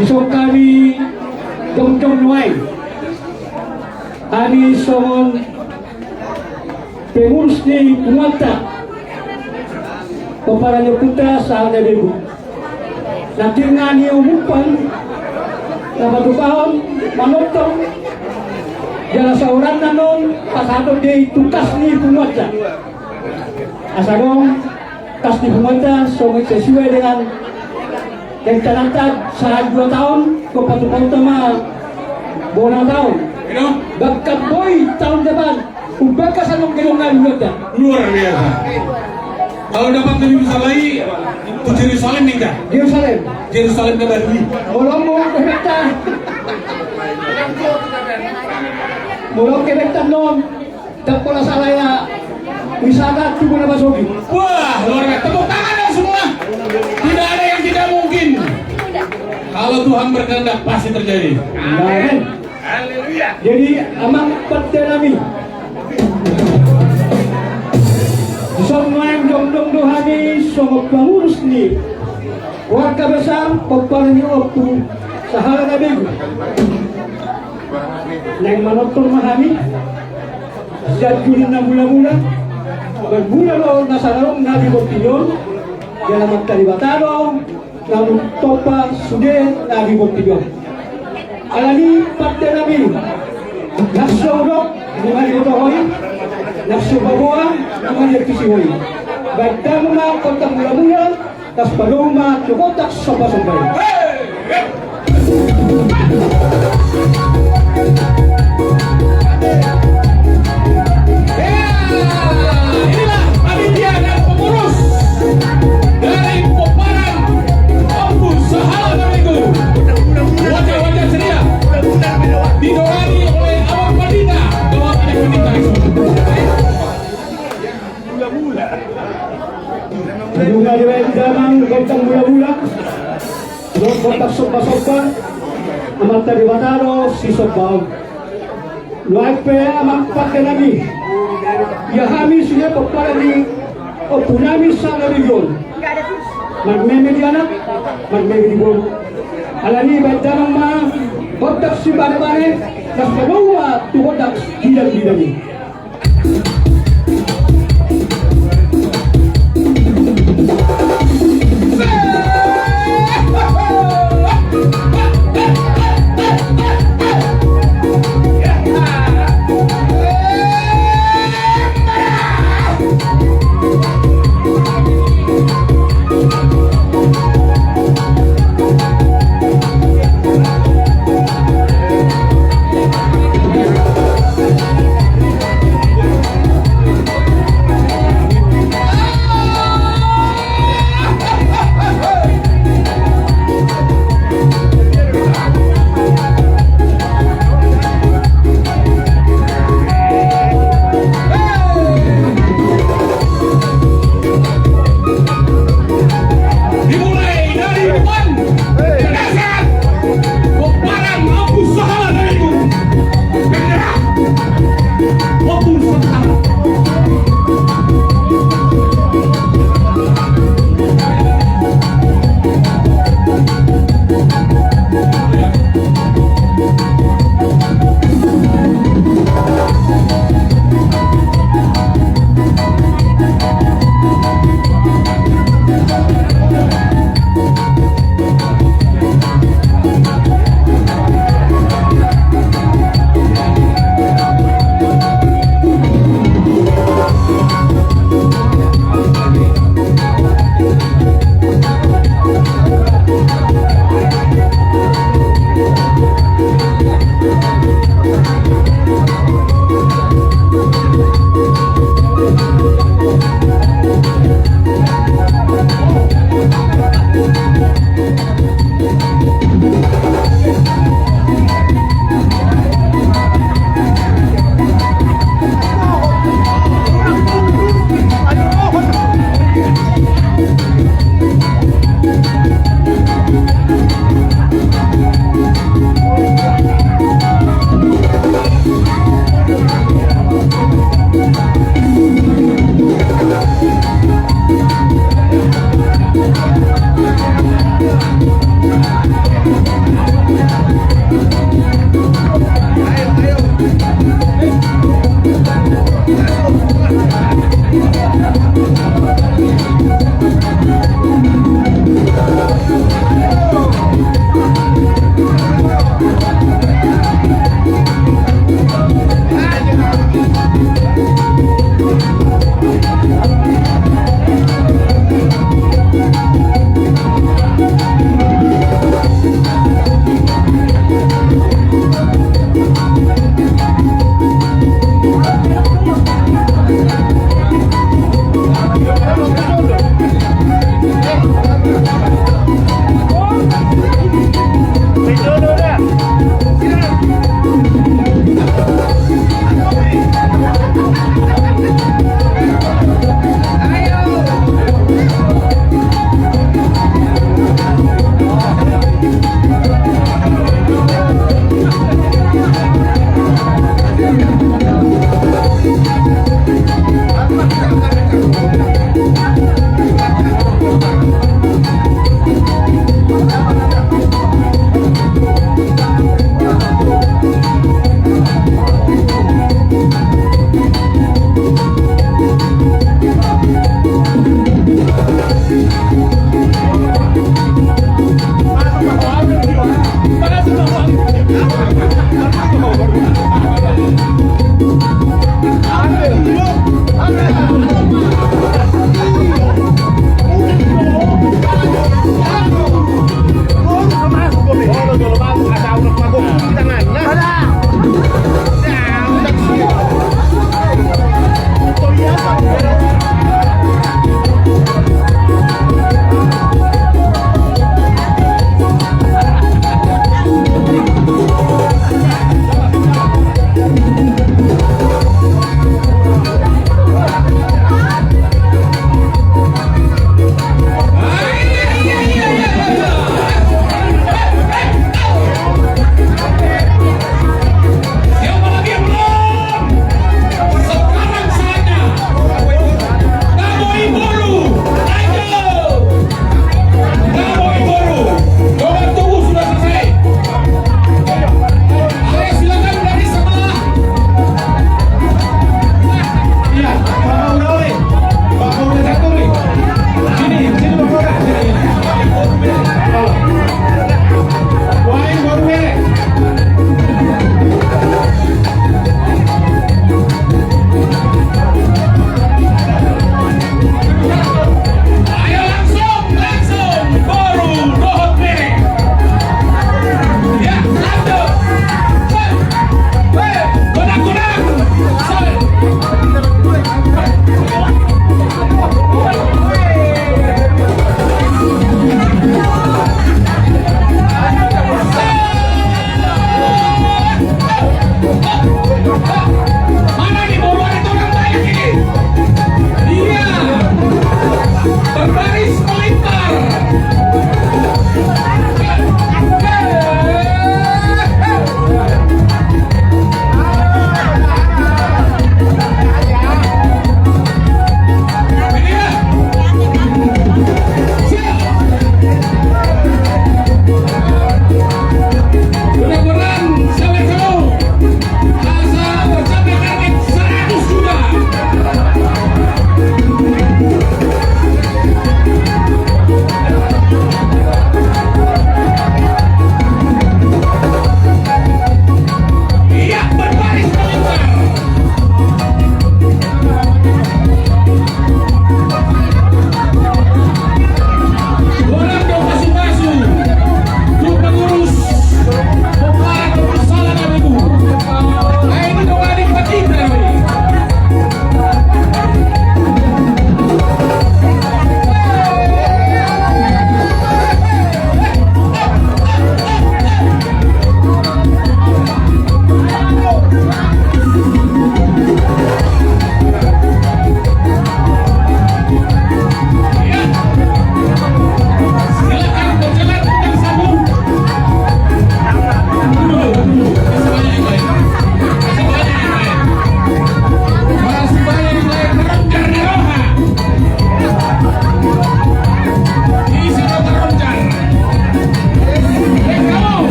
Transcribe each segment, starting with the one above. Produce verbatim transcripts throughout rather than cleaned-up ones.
Dison hami jongjong nuaeng, hami songon pengurus ni punguanta, pomparan ni ompunta Sahala na Begu, nangkin na niumpan na patupahon manongtong jala saoranna non pasahaton di tu kas ni punguanta. Asa adong kas ni punguanta songon sesuai dengan rencanata sahat dua taon, patupahonta ma bona taon. Bangka boi taon depan, umbahen kas adong gedong na di punguanta. Luar biasa. Kalau dapat lebih besar lagi, ke Jerusalem nih, Kak. Jerusalem. Jerusalem na baru. Molo molo ke Beta. Molo ke Beta non. Ndang pola sala ya, wisata Tugu na Pasogi. Wah, luar biasa. Tepuk tangan dong semua. Tidak ada yang tidak mungkin. Kalau Tuhan berkehendak, pasti terjadi. Amin. Haleluya. Jadi, amang pande nami, dison nuaeng jongjong do hami songon pengurus ni keluarga besar pomparan ni ompu Sahala na Begu. Naeng manongtong ma hami sian julu na mula-mula, marmula do na saleleng na di portibi on, jala Amanta Debata do na manghompa sude na di portibi on. Alani pande nami, na so hudok nunga diboto ho i, na so paboa nunga diantusi ho i. Baen damang ma gondang mula-mula, laos padomu ma tu gondang somba-somba i. Ya, inilah panitia dan pengurus dari pomparan Ompu Sahala na Begu. Wajah-wajah ceria didoakan oleh Amang Pandita, Bapak Kadek Pandita. Nunga dibaen damang gondang mula-mula, gondang somba-somba, Amanta Debata do sisombaon. Nuaeng pe amang pande nami, ia hami sude pomparan ni ompu nami Sahala na Begu on, marmeme di anak, marmeme di boru. Alani baen damang ma gondang sibane-bane, laos padomu ma tu gondang bidang-bidang i.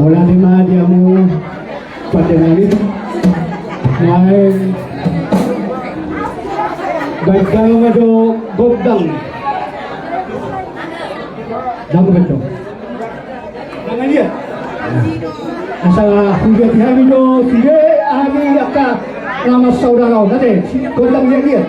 Holan i ma di hamu pande nami. Naeng baen ma jo gondang. Dang betul. Mangan dia. Asa huliat hami do sude hami angka nama saudara on ate. Gondang dia dia.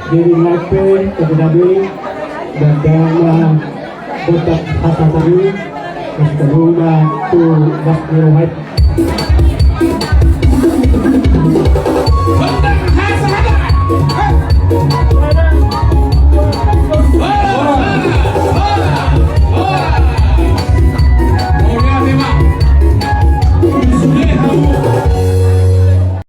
Jadi ngape tadi tadi dan dama botak hasa tadi. Terus kedua tu bas di rumah.